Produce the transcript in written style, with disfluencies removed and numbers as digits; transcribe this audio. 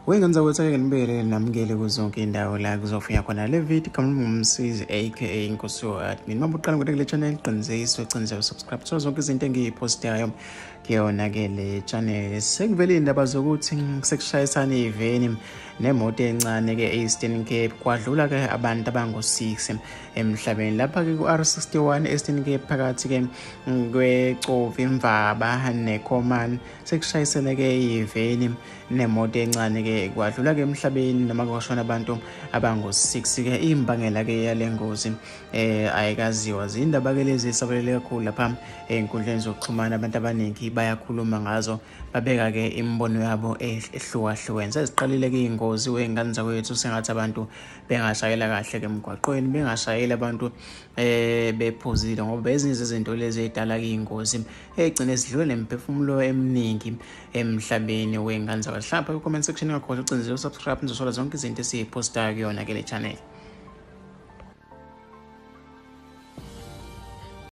Wengenza ukuthi ake nibele namukele kuzonke indawo la kuzofika khona le video. Igama ngumsizi aka Inkosi admin. Uma uqala ngokule channel, qinisekisa ucinze usubscribe so zonke izinto engiyipostayo kuyona ke le channel. Sekuvele indaba zokuthi sekushayisana iveni nemoto encane ke Eastern Cape, kwadlula ke abantu abangu-6 emhlabeni lapha ke ku-R61 Eastern Cape phakathi ke kweCovimvaba neKomani. Sekushayisene ke iveni nemoto encane ke kwadlula ke emhlabeni noma kwashona abantu abangu-6 ke. Imbangela ke yale ngozi ayikaziwa. Zindaba ke lezi esabalele kakhulu lapha ey'nkundleni zokuxhumana, abantu abaningi bayakhuluma ngazo, babeka ke imibono yabo ehlukahlukene. Seziqalile ke iy'ngozi wey'ngane zakwethu, sengathi abantu bengashayela kahle ke emgwaqweni, bengashayeli abantu bephuzile, ngoba ezinye zezinto lezi ey'dala ke iy'ngozi ey'gcine zidlule nemiphefumulo eminingi emhlabeni wey'ngane zakwethu. Hlala ku-comment section, ngakhohlwa ucinze usubscribe, nizothola zonke izinto esiy'postayo kuyona ke le channel.